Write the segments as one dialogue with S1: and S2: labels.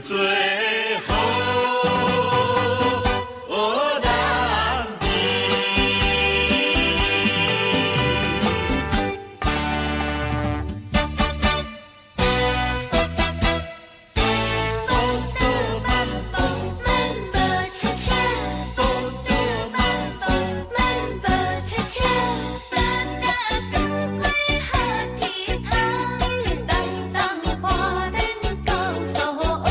S1: 做好男兒。
S2: 步步慢步，慢步恰恰，步步慢步，慢步恰恰。哒哒四季好鐵頭，當當花蓮到蘇澳，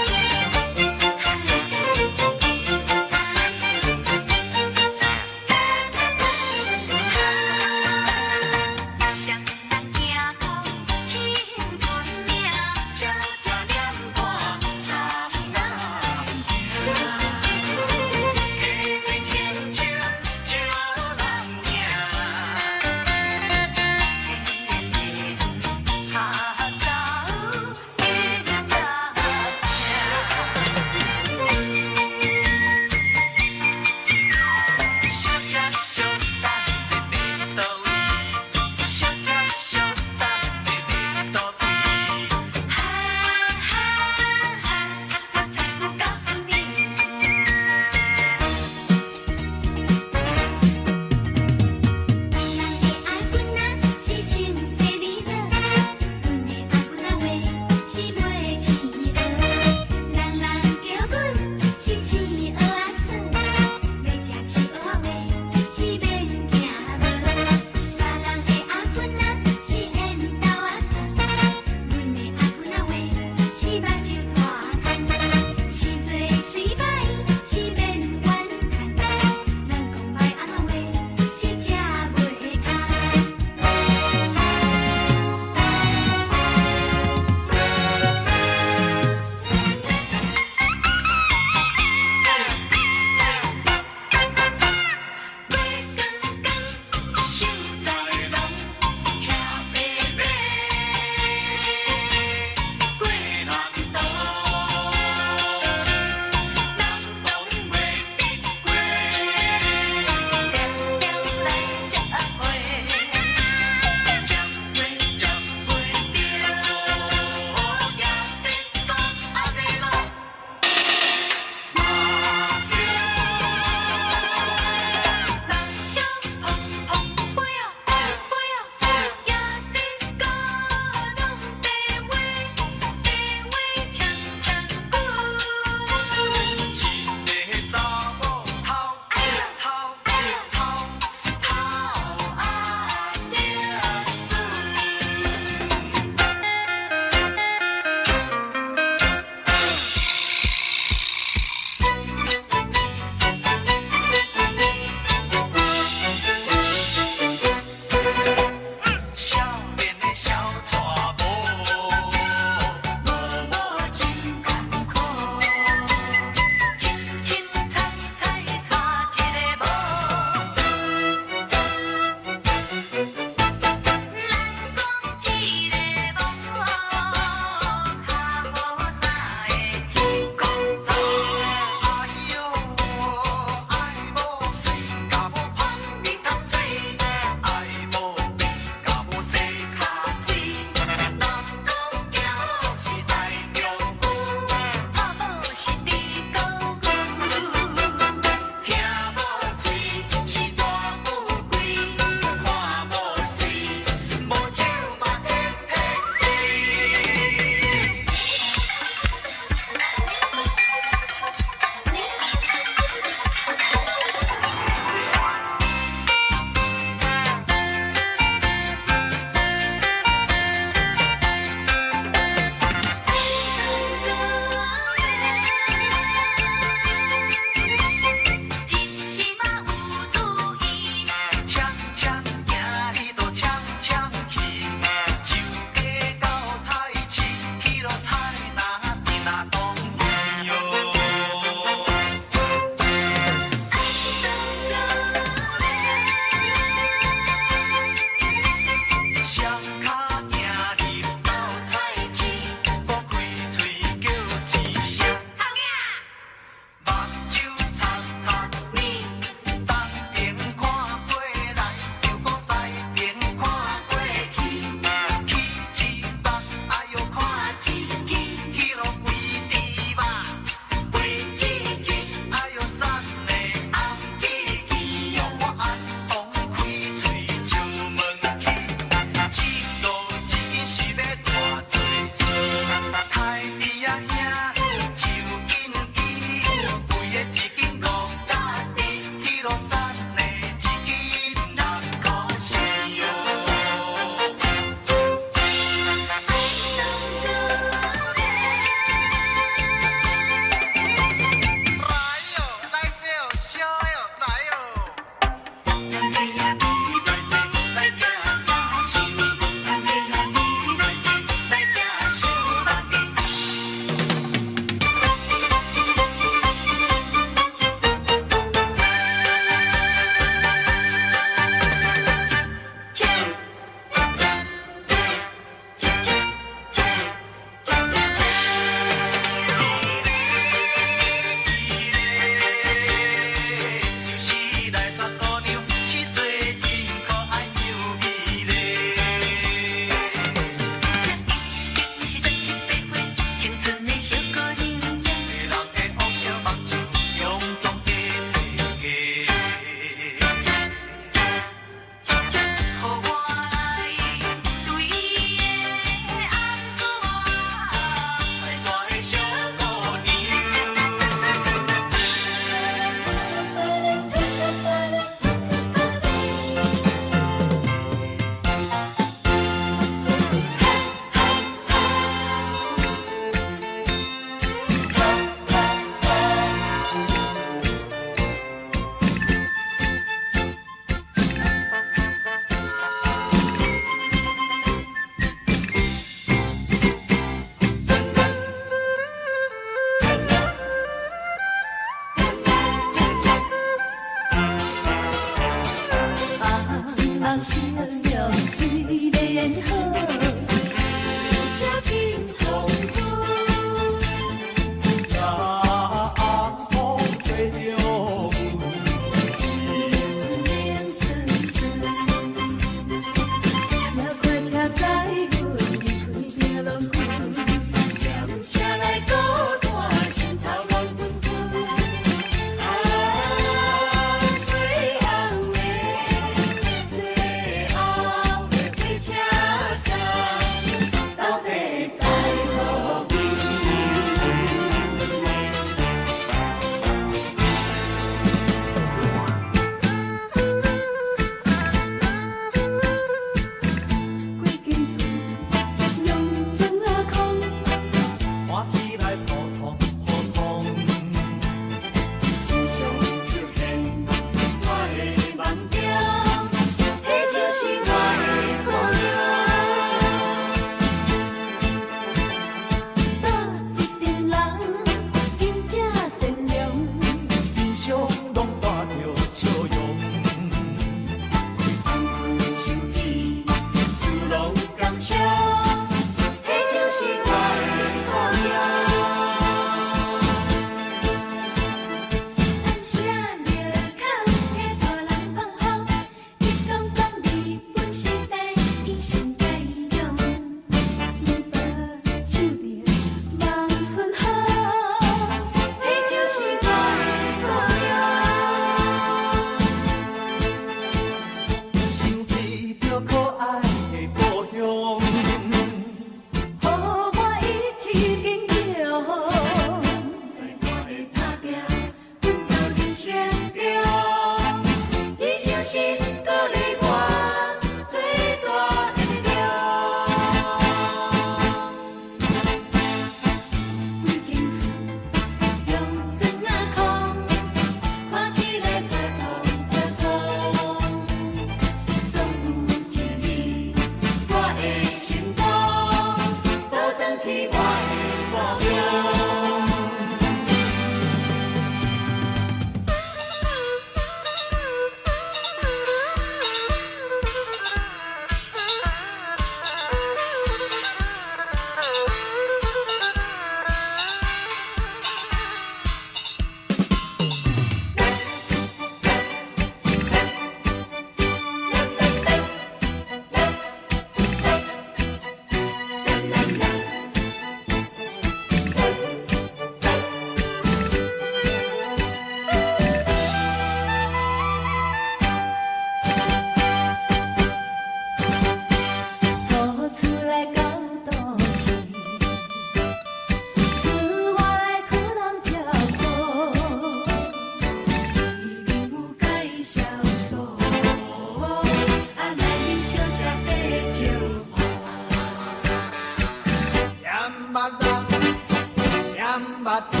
S3: 捌伊，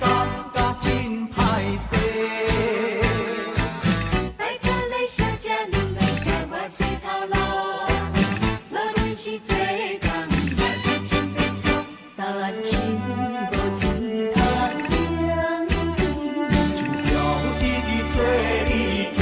S3: 感覺真歹勢。
S2: 拜託你小姐，你莫共我做頭路。無論是做工抑是穿便裝，答案是無錢通還。
S3: 就叫伊做你去。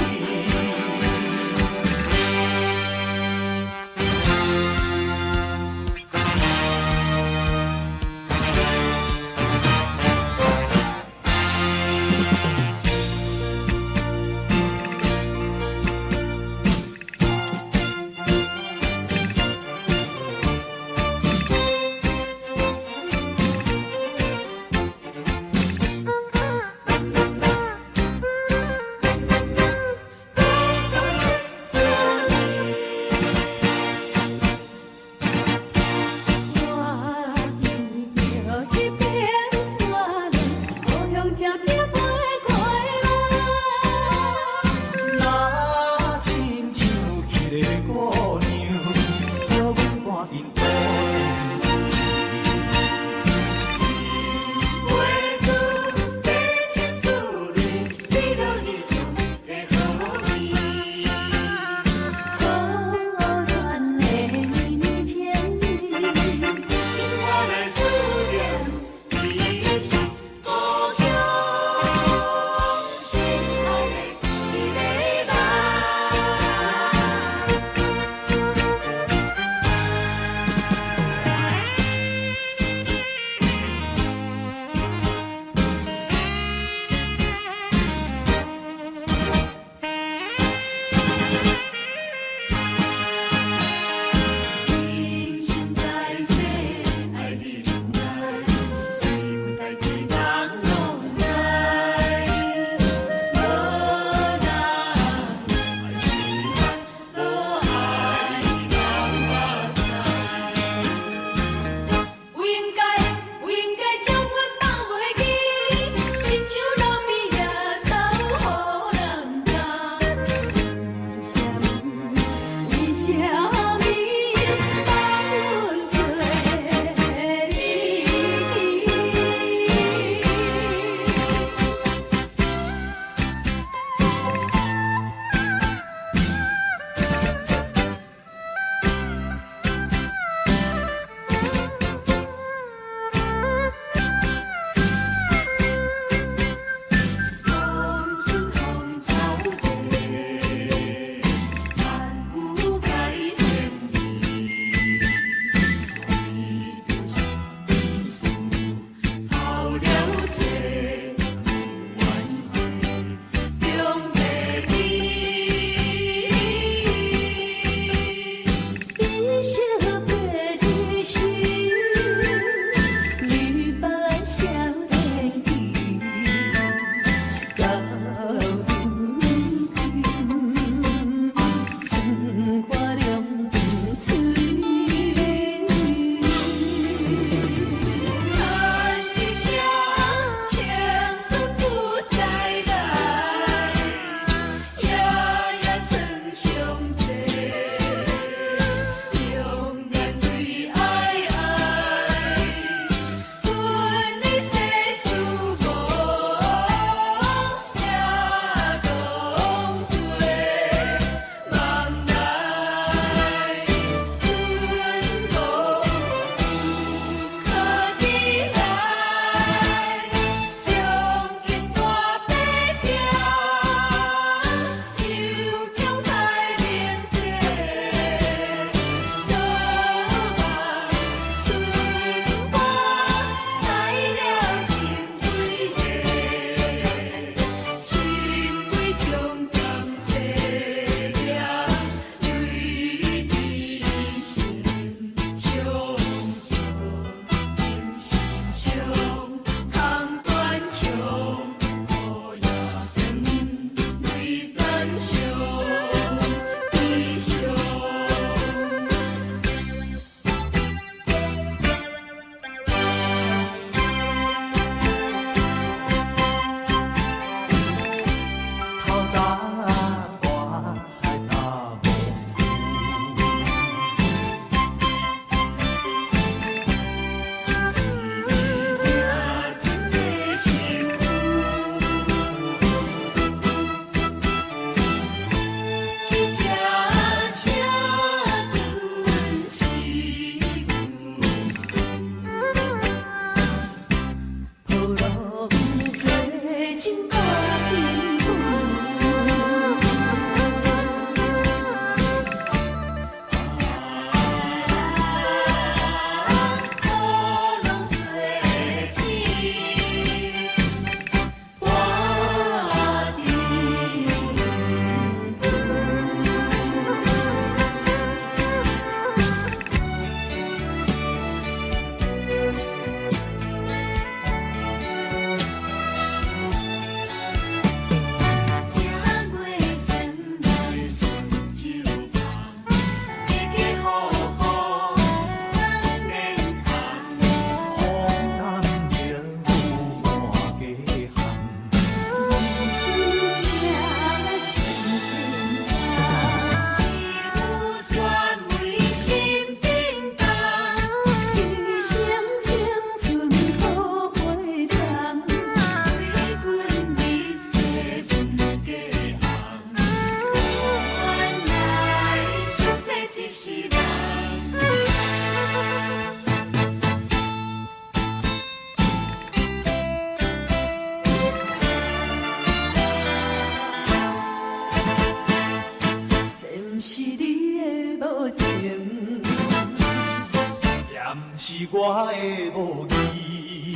S3: 是我的無義，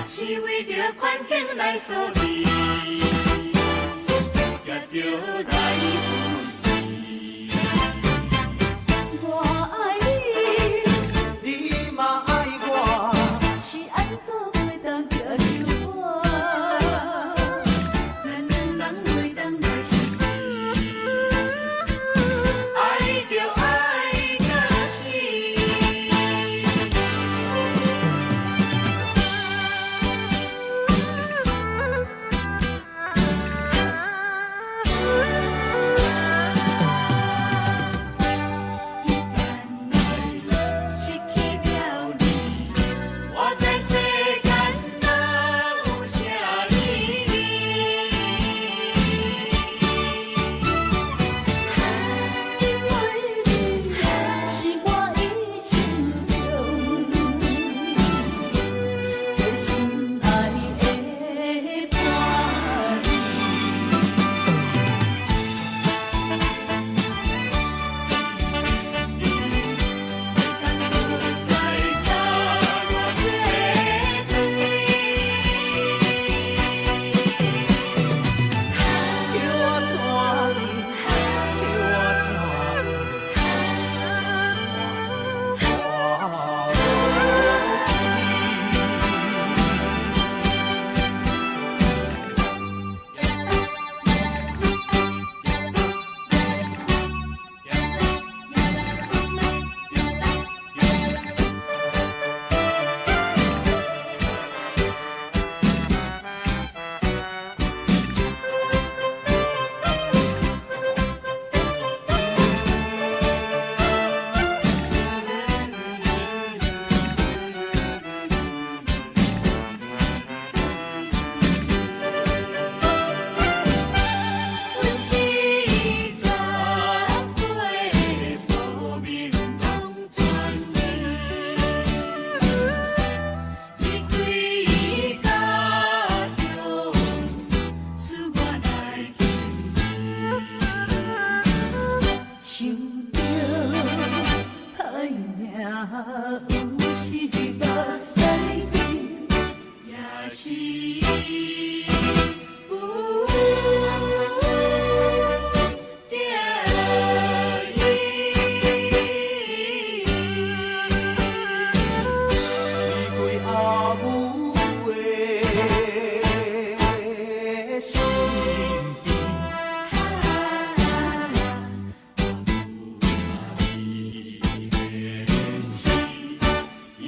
S1: 是為著環境來所以，才著來分離。
S2: 我愛你，
S3: 你嘛愛我，
S2: 是按怎袂當接受我？
S1: 咱兩人袂當來失去，愛就愛到死。一旦失去了你，我知世間哪有啥意義？
S2: 因為你是我一生中最心愛的伴侶。
S1: 袂當閣再共我做伙。
S3: 叫我怎樣？叫我怎樣？活落去？
S1: 阮是10歲，無面通傳你，離開家鄉，使我來行
S2: 想著歹命有時目屎滴，
S1: 也是不得已。
S3: 離開阿母的身邊，
S1: 你的心意。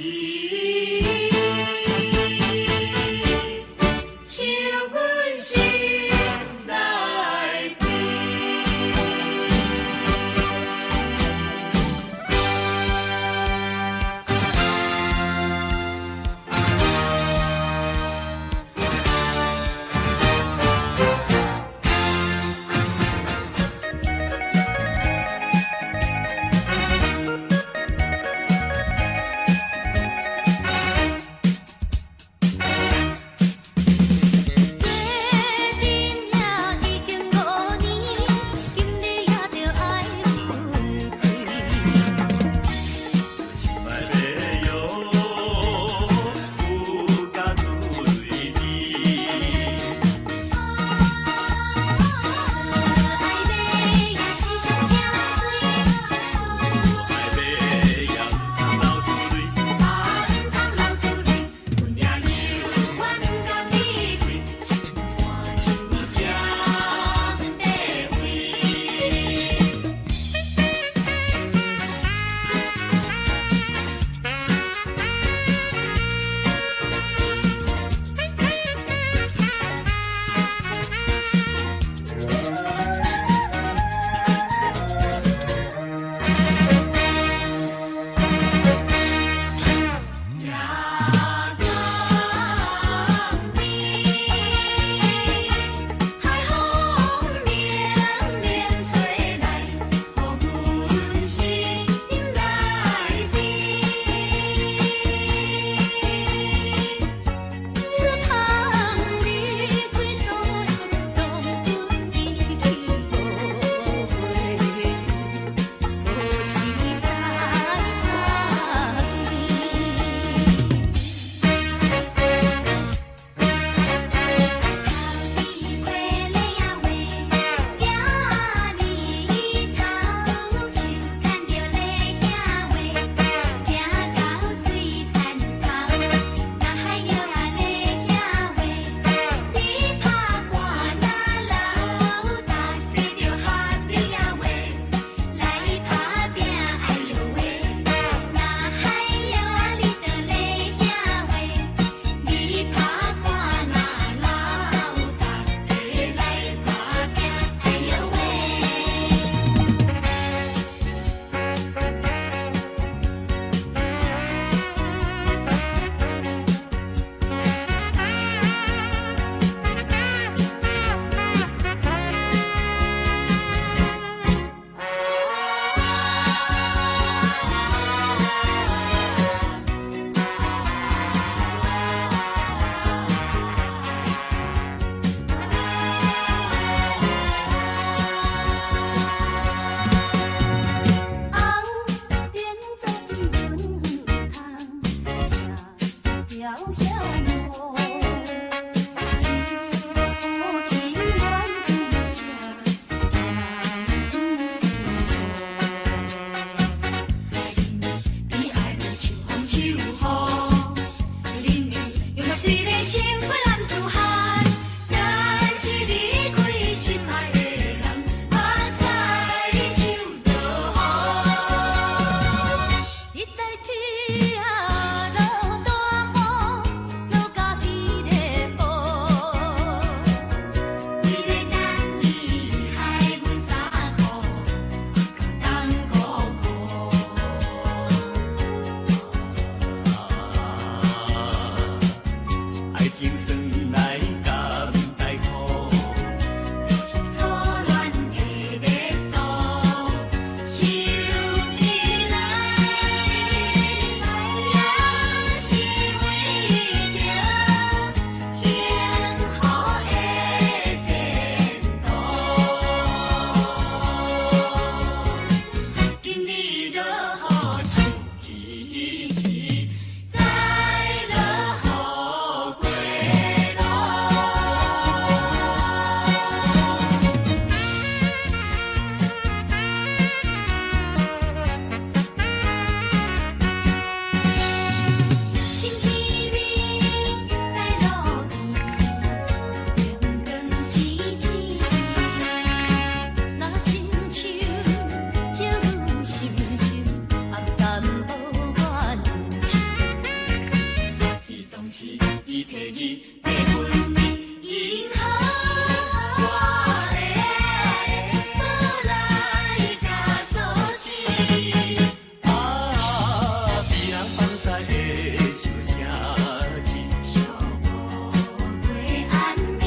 S2: 遐路，是无去愿伫這行
S1: 你愛阮秋風秋雨，恁用目水咧成過男子漢，但是離開心愛的人，目屎像落雨。
S2: 伊早起啊落大雨，落甲彼个雨。
S1: 你欲等伊害阮衫褲，等孤苦。
S3: 愛情算來甘帶苦，
S1: 是初戀的熱度，想起來也是為著幸福的前途。今日落雨想起時，再落雨過囉。
S2: 心彼暝在路邊，燈光淺淺，若親像照阮心情，暗淡薄遠去。
S1: 彼當時伊提議欲分離，銀河我的無來共阻止。
S3: 啊，被人放屎的小城市，
S1: 寂寞的暗暝。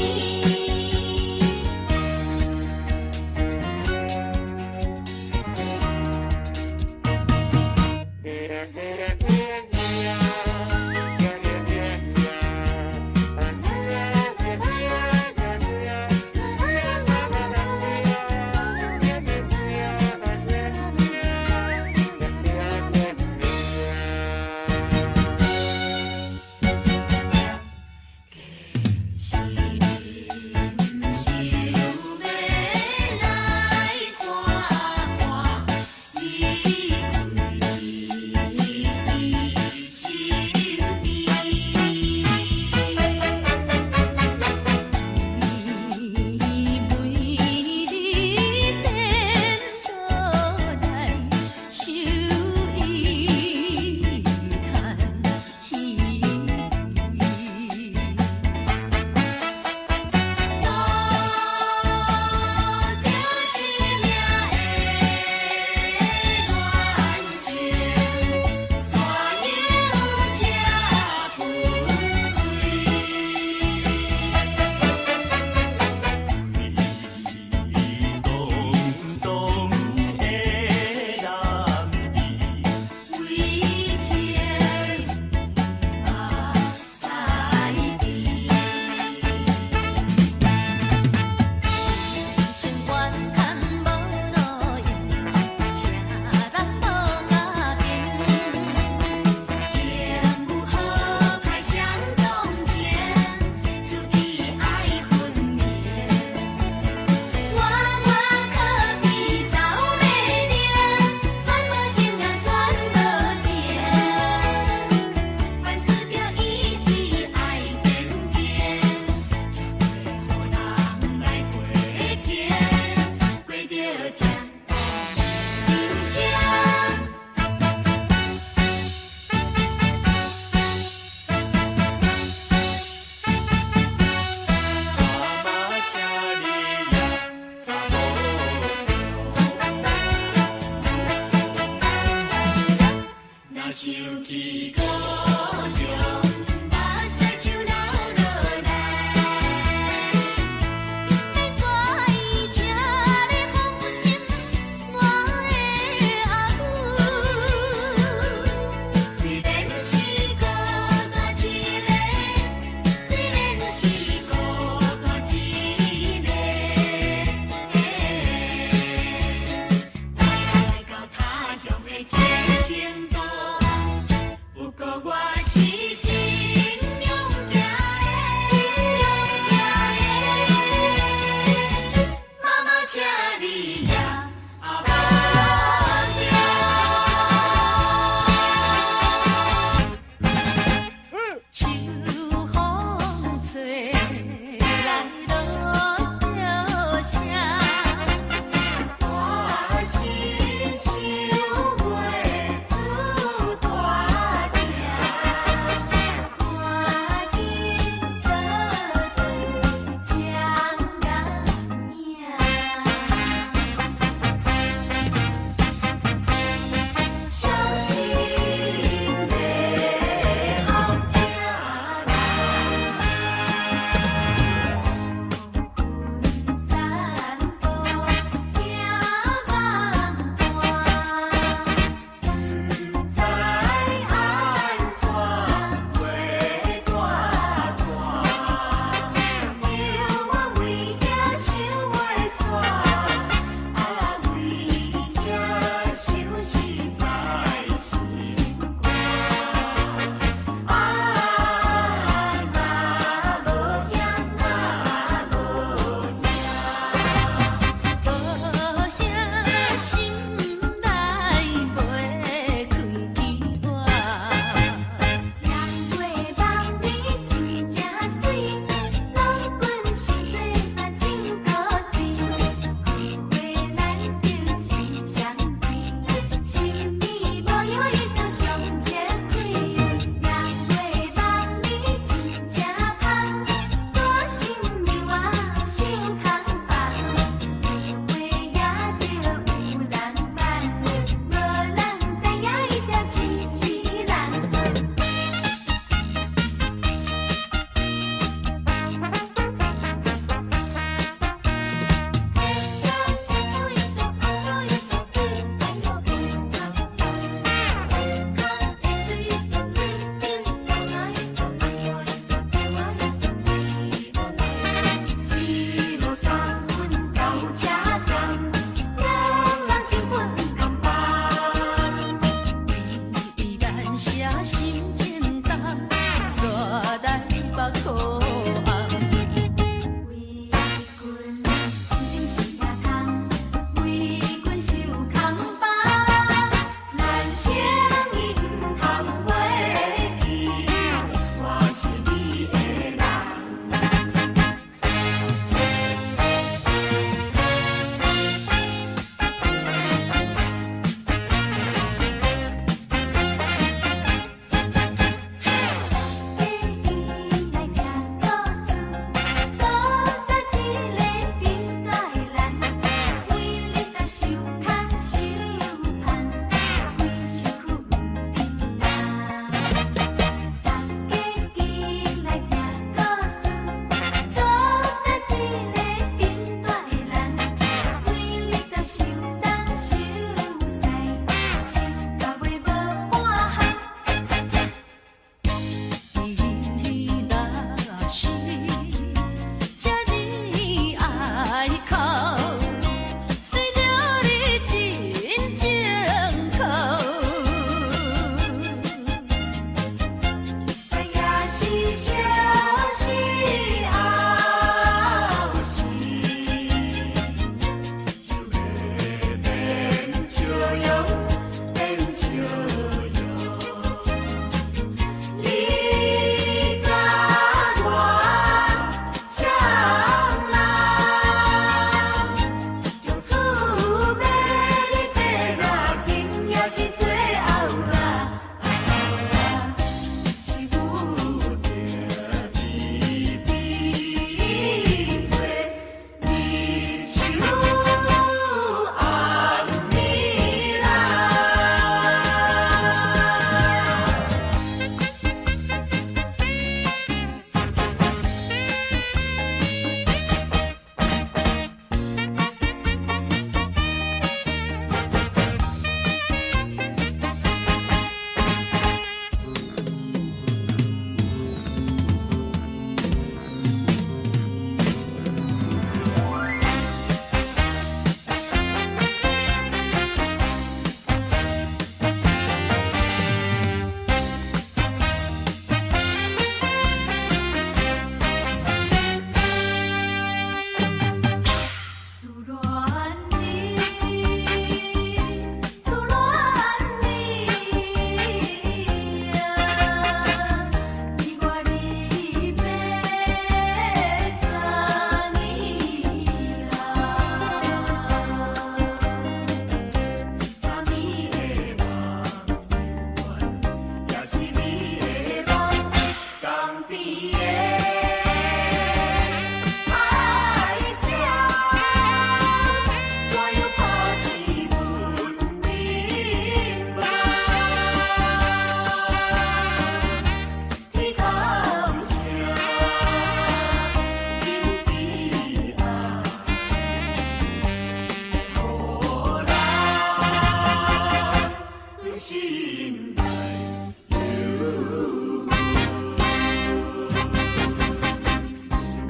S2: 秋風吹來落雨聲。
S1: 我心想袂出大鼎，趕緊倒轉將人迎。相信袂好聽。
S2: 邊的愛情，怎樣拋棄阮明白？天空下有悲哀，予咱心內猶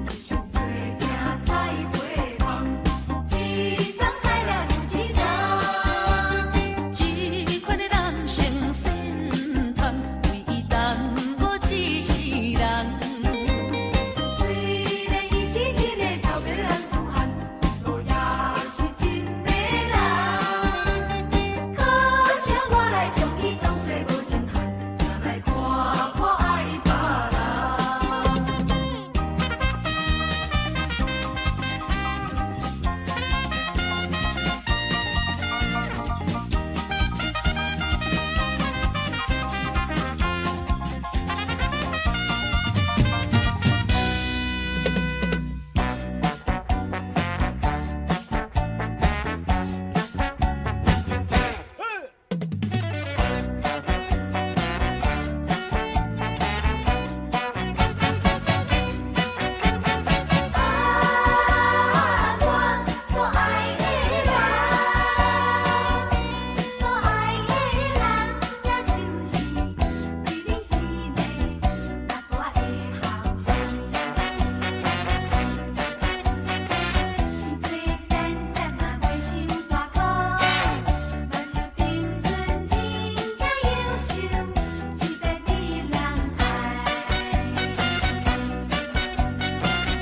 S2: 是做囝采花梦，一欉采了又一欉。
S4: 這款的男性善談，為伊淡薄一世人。
S2: 雖然伊是一个飄泊的男子漢，路也是真迷人。可惜我來將伊當作無情漢，才來看看愛別人。啊，我所愛的人，所愛的人，也就是對恁彼个阿婆的後生。是做散散嘛袂傷大苦，目睭甜順真正優秀，實在得人愛。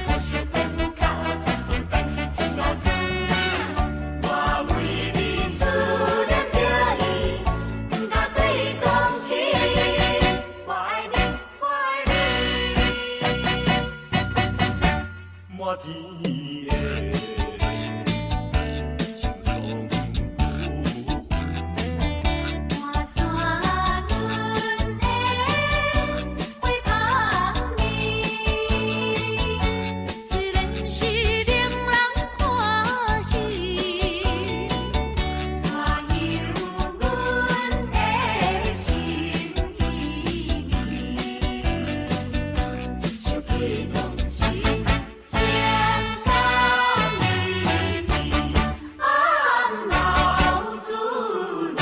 S3: 我想講較單薄，但是真老子。我為你思念著伊，毋敢對伊講起。
S2: 我愛你，我愛你。
S3: 滿天的青松
S1: 满山阮的花香味，雖然是令人歡喜，
S2: 怎樣阮的心稀微？
S3: 想起當時
S2: 情感綿綿，暗流出淚。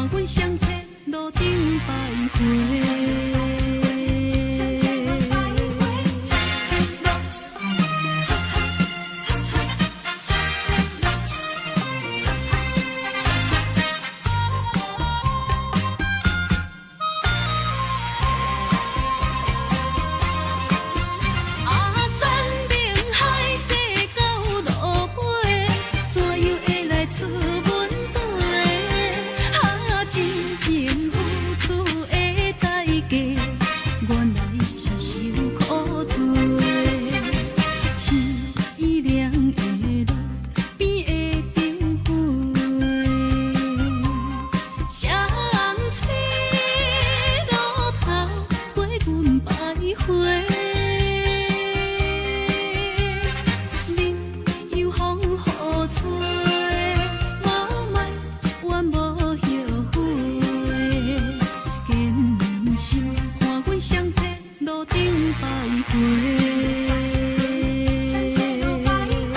S4: 看阮雙冊路頂徘徊。雙冊路，哈哈哈哈，雙冊路，哈哈。啊，山明海誓到落尾，怎樣會來出問題？啊，真情付出的代價，原來是受苦罪。凄涼的路邊的燈火，雙冊路頭陪阮徘徊。任由風雨吹，無埋怨無後悔。堅心看阮雙冊路頂徘徊。雙冊路徘徊。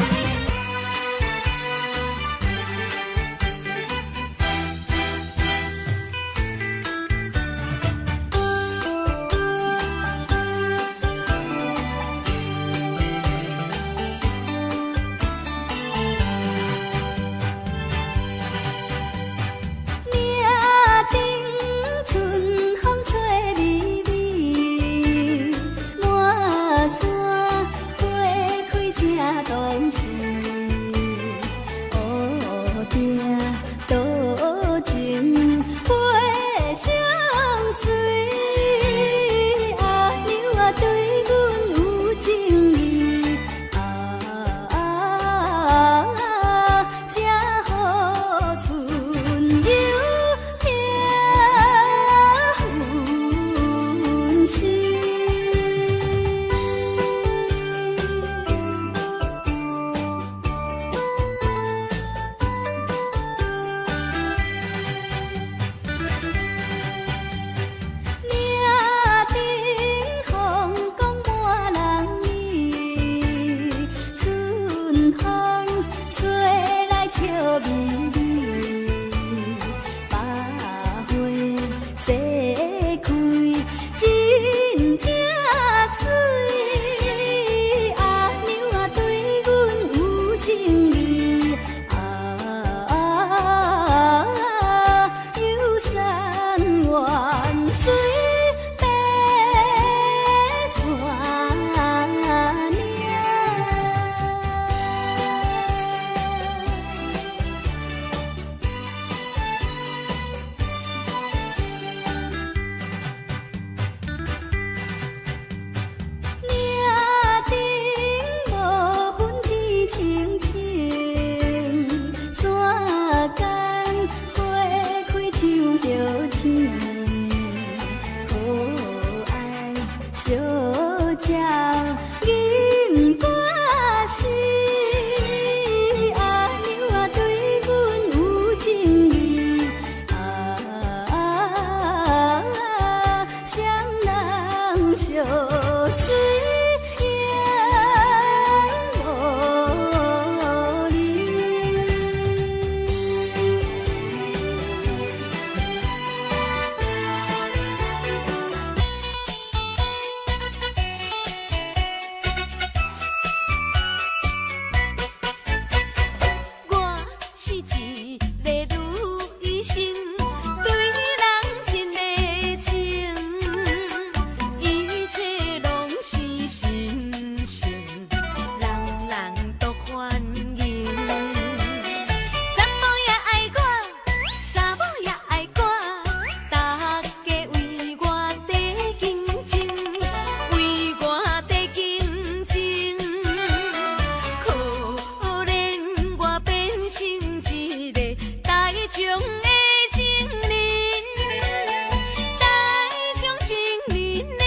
S2: 嶺頂春風吹微微，滿山花開正當時。烏定多情花相隨，阿娘啊對阮有情意，啊，才予春幽聽分時。嶺頂風光滿人意，春風吹來笑眯眯，百花齊開真正媠。阿娘啊對阮有情意，啊，遊山玩水爬山嶺。嶺頂無雲天青青，山間花開像葉青，可愛小鳥吟歌時，阿娘啊對阮有情意，啊，雙人相隨永無離。
S4: 我是一个女生，對人真的情，一切攏是神聖，人人都歡迎。查埔也愛我，查某也愛我，大家為我在競爭，為我在競爭。可憐我變成一個大眾的情人，大眾情人嘞。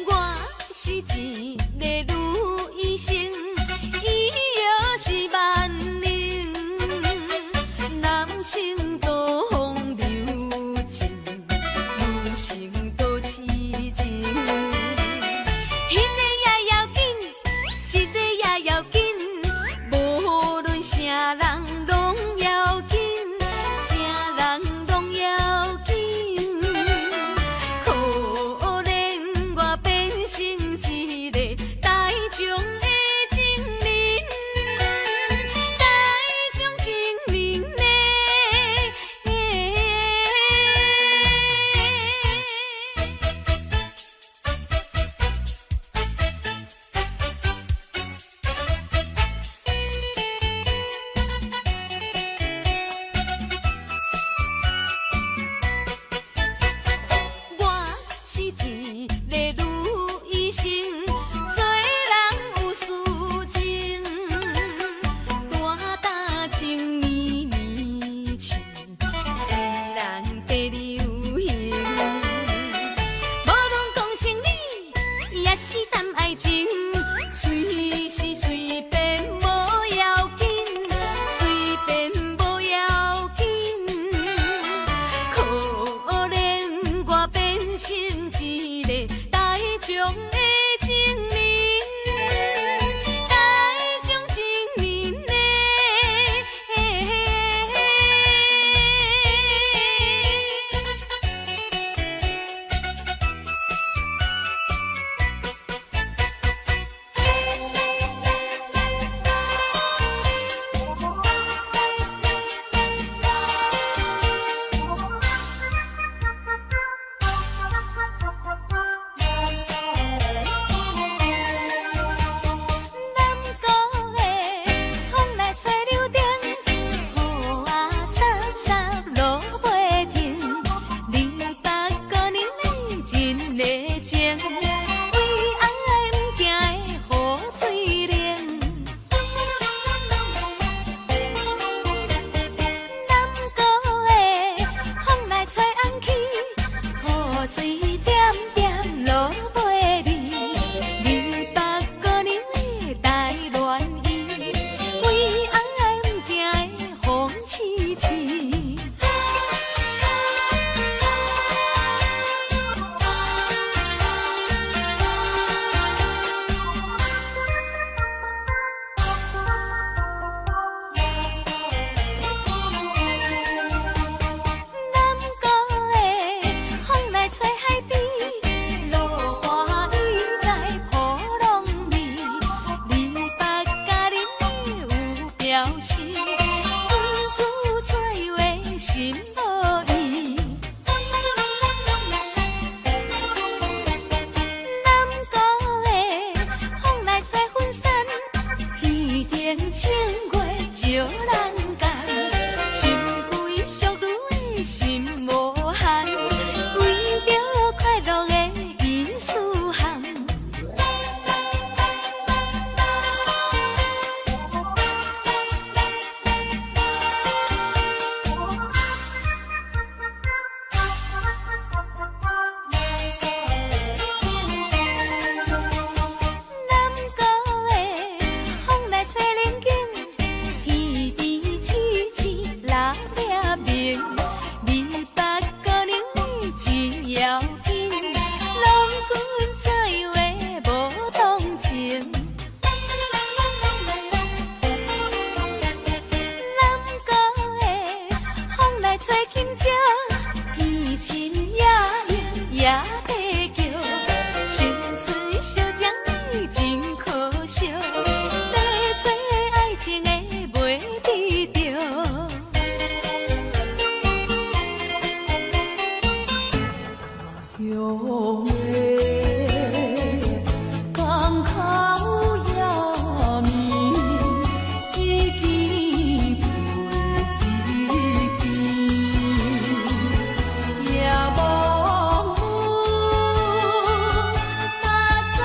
S4: 我是一個女生，醫藥是萬能，男性多風流情，女性多痴情。也是談愛情，隨時隨便無要緊，隨便無要緊。可憐我變成一個大眾的情人，大眾情人嘞。南國的風來吹溜燈，雨仔潲潲落袂停。你北姑娘你真的情，為愛毋驚雨水冷。南國的風來吹紅旗，雨水點點落袂離。你北姑娘的台戀伊，為愛毋驚風刺刺。南國的風來吹海邊，落大雨在波浪裡。你北佮恁有表示，毋知怎話心無依。南國的風來吹雲杉，天頂清月照人間，深閨淑女的心無限，為著快樂的意思涵。南國的風來吹龍井，天邊星星六粒明。你北姑娘真要緊，郎君怎話無同情？南國的風來吹琴蕉，見親也應也白叫，青春相將你真可惜，欲揣愛情的袂佇著。
S2: 鄉的港口夜暝，一更配一更，夜望阮嘛知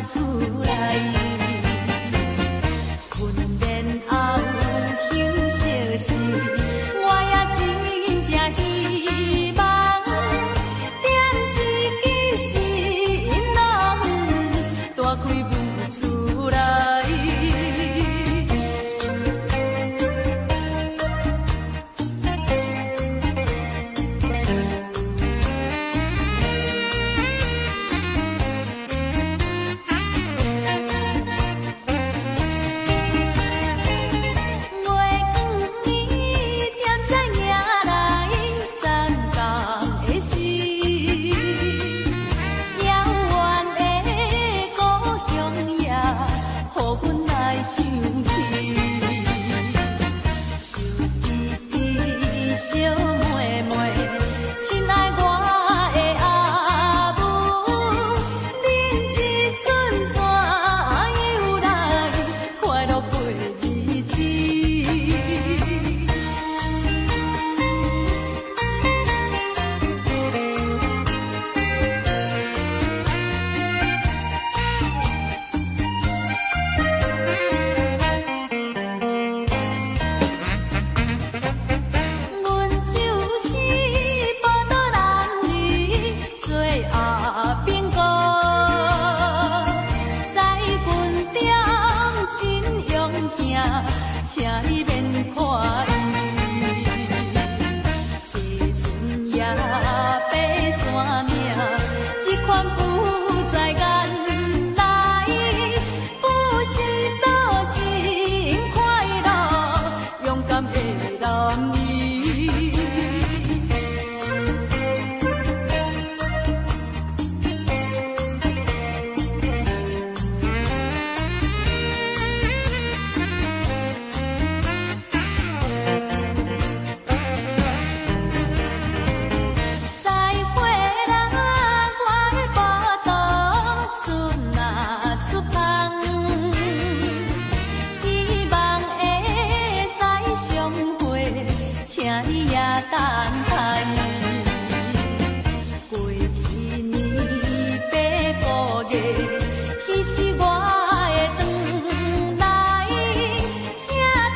S2: 出來。訓練後休息時，我也真正希望點一支新浪，大開舞出來。月光暝点在迎來讚港的時，遙遠的故鄉也予阮來想起。小弟弟，小妹妹，親愛我的阿母，恁這陣怎樣來快樂過日子？阮就是寶島男兒做阿兵哥，在軍中真勇健，請你免看伊。坐船也爬山嶺，這款不在眼內，不是多真快樂，勇敢的男兒。再會啦，我的寶島，船仔出帆，希望會再相會，請你也等待。過一年八個月，彼是我會轉來，請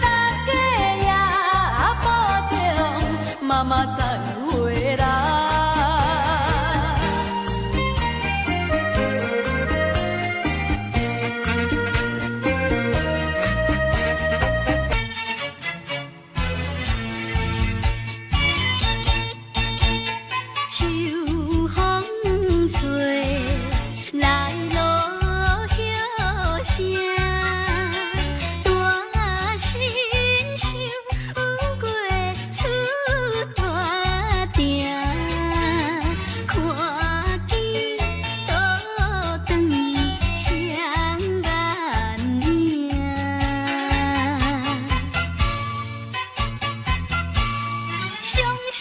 S2: 大家也保重，媽媽再回來。
S1: 秋風吹來落葉聲，大心想過出大埕，看見倒轉雙眼影。傷心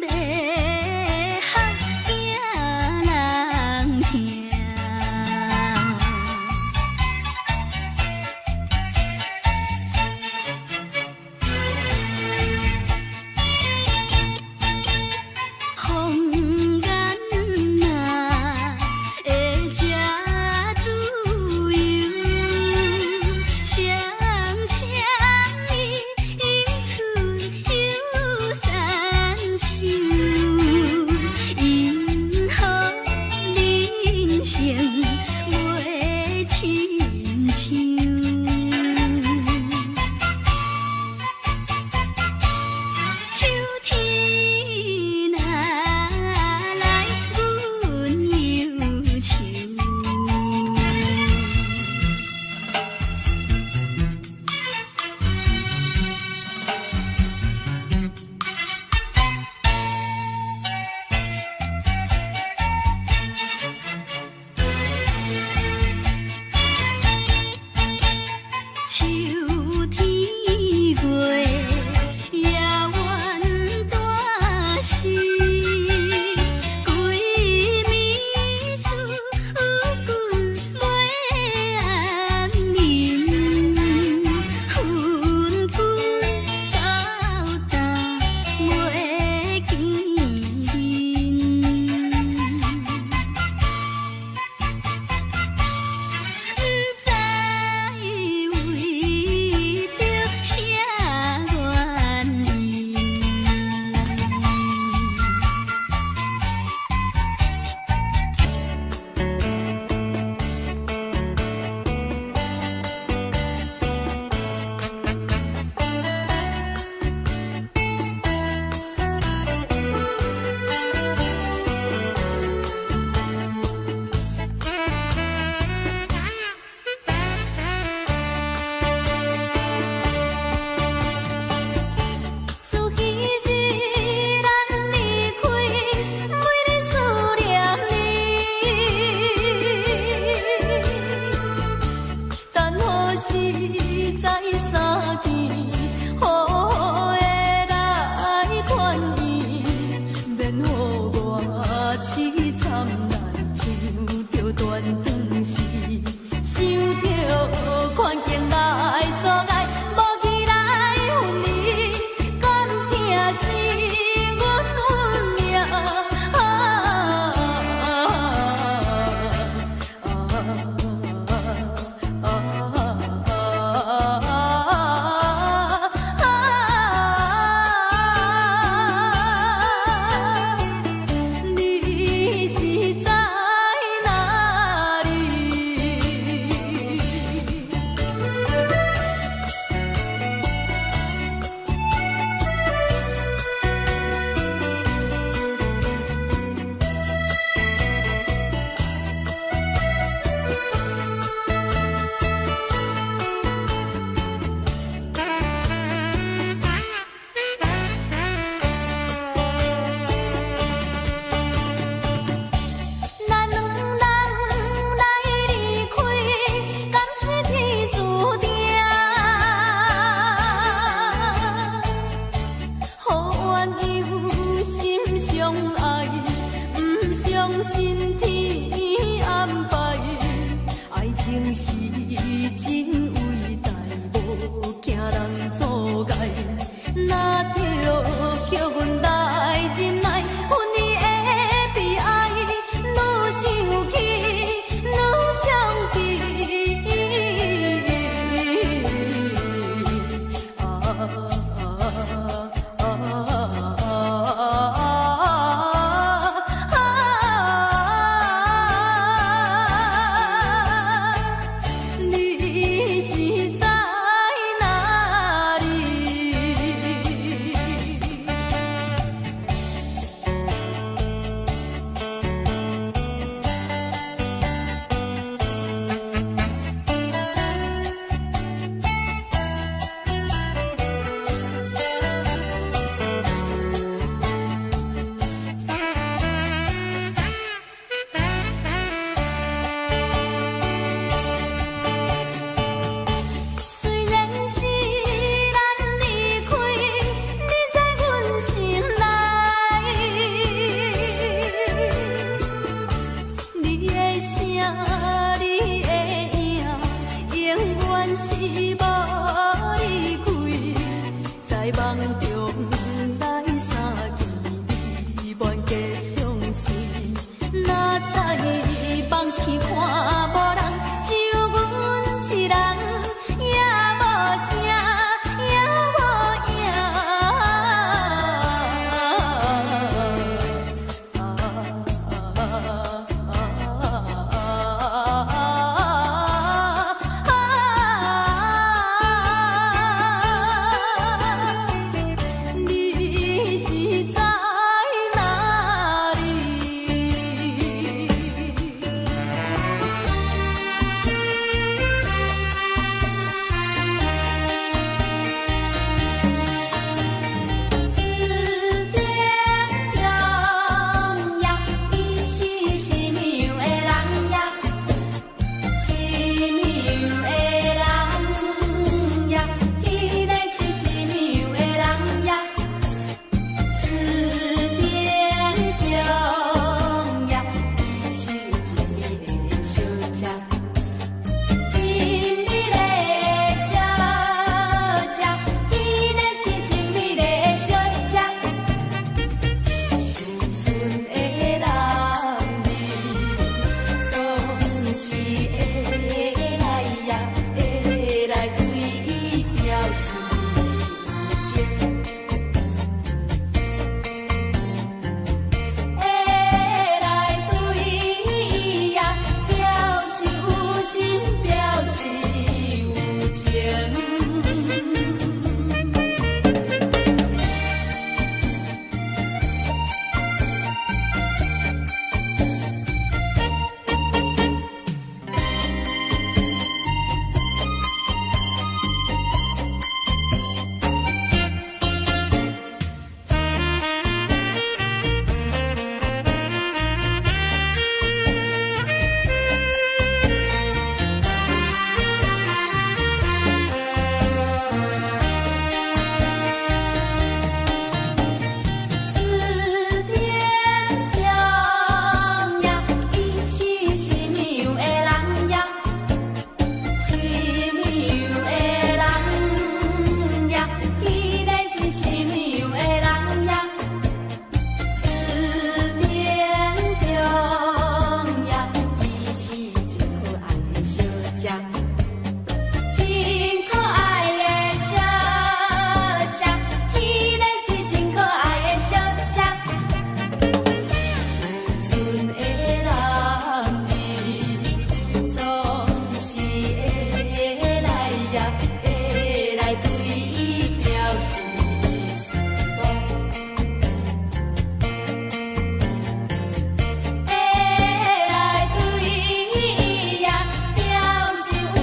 S1: 欲哭驚人聽。風眼仔會這自由，雙雙伊出有三秋，因何人生袂親像？秋天若來，阮憂愁。
S4: 是想著環境來阻礙，無期來分離，敢這是阮運命？啊啊啊！你是在哪裡？咱兩人來離開，敢是天注定？予鴛鴦心相愛，毋相信天安排。愛情是真偉大，無驚人阻礙。若著叫阮來忍耐，分離的悲哀，愈想起愈傷悲。啊啊啊！你是在哪裡？雖然是咱離開，你在阮心內。你的聲，你的影，永遠是無離開。在夢中來相見，你願繼相隨。若在夢醒看無人，只有阮一人，也無聲，也無影。你是在哪裡？
S2: 指点中呀，伊是什麼樣的人呀？什麼樣的人呀？彼个是什麼樣的人呀？指點中呀，伊是真美麗的小姐。真美麗的小姐，彼个是真美麗的小姐。青春的男兒，總是會來呀，會來對伊表示有情。會來對伊呀，表示有心，表示有情。食。真可愛的小姐，彼个是真可愛的小姐。賰的男兒總是會來呀，會來對伊表示思慕。會來對伊呀表示有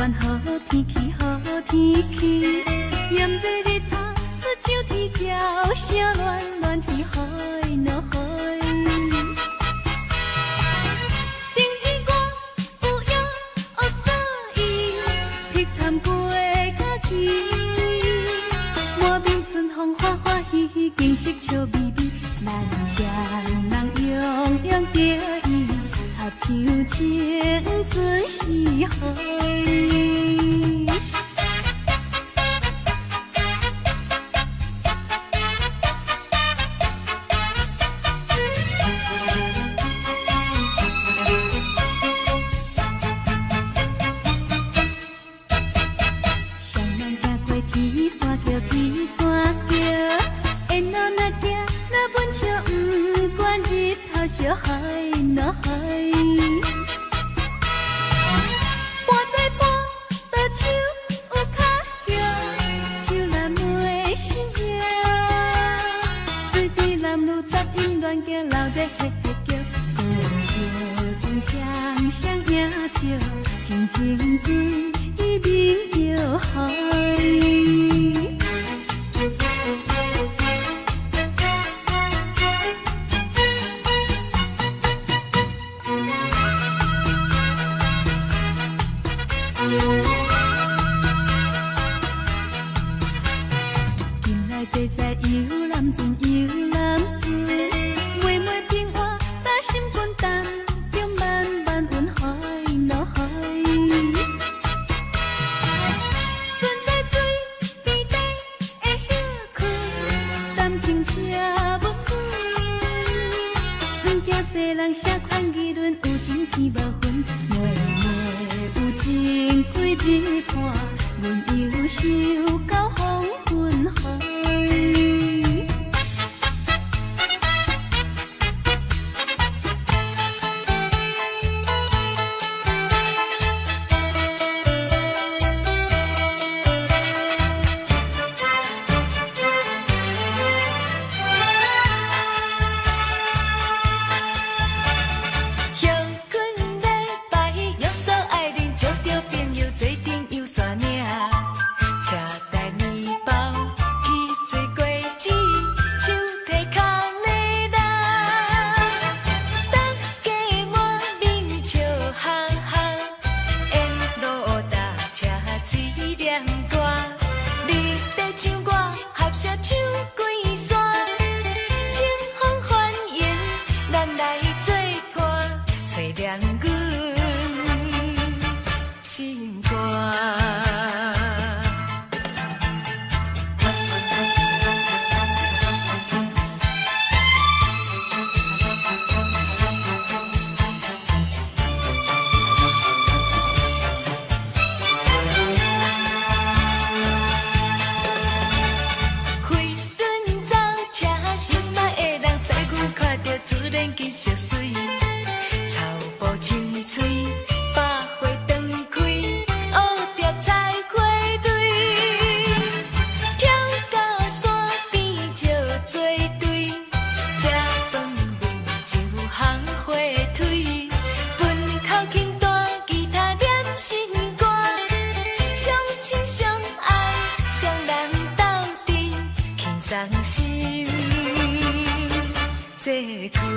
S4: 管好天氣好天氣，炎熱日頭出像天照，燒暖暖天海若海。頂日我有約所以癖貪過假期，滿面春風歡歡喜喜，景色笑眯眯，咱雙人洋洋得意，合唱青春四海。雙人行過天山橋，天山橋，沿路若行若阮笑，不管日頭燒海若海。半載半倒手有跤葉，手難袂心葉。水邊男女雜音亂叫，鬧熱嘿嘿叫，故小船雙雙影照，真情水面搖海。近來坐在遊覽船，遊覽船，妹妹平活搭心肝，擔中慢慢雲海若海。船在水邊底的歇睏，談情車無久。毋驚世人啥款議論，有情天無雲，妹妹有情幾日伴，阮憂愁到黃昏海。
S2: 休困禮拜，約束愛人，招著朋友做陣遊山嶺，車帶麵包去做果子，手提空的人，大家滿面笑哈哈，沿路搭車水念歌，你在唱我，合聲唱規山，清風歡迎咱來做伴，吹涼阮心肝。飛輪走車，心愛的人載阮看著自然景色媠，草埔青翠，百花當開，蝴蝶採花蕊，跳到山邊石做堆，食飯面像烘火腿，分口琴彈吉他念新歌，相親相愛，雙人鬥陣，輕鬆心做開。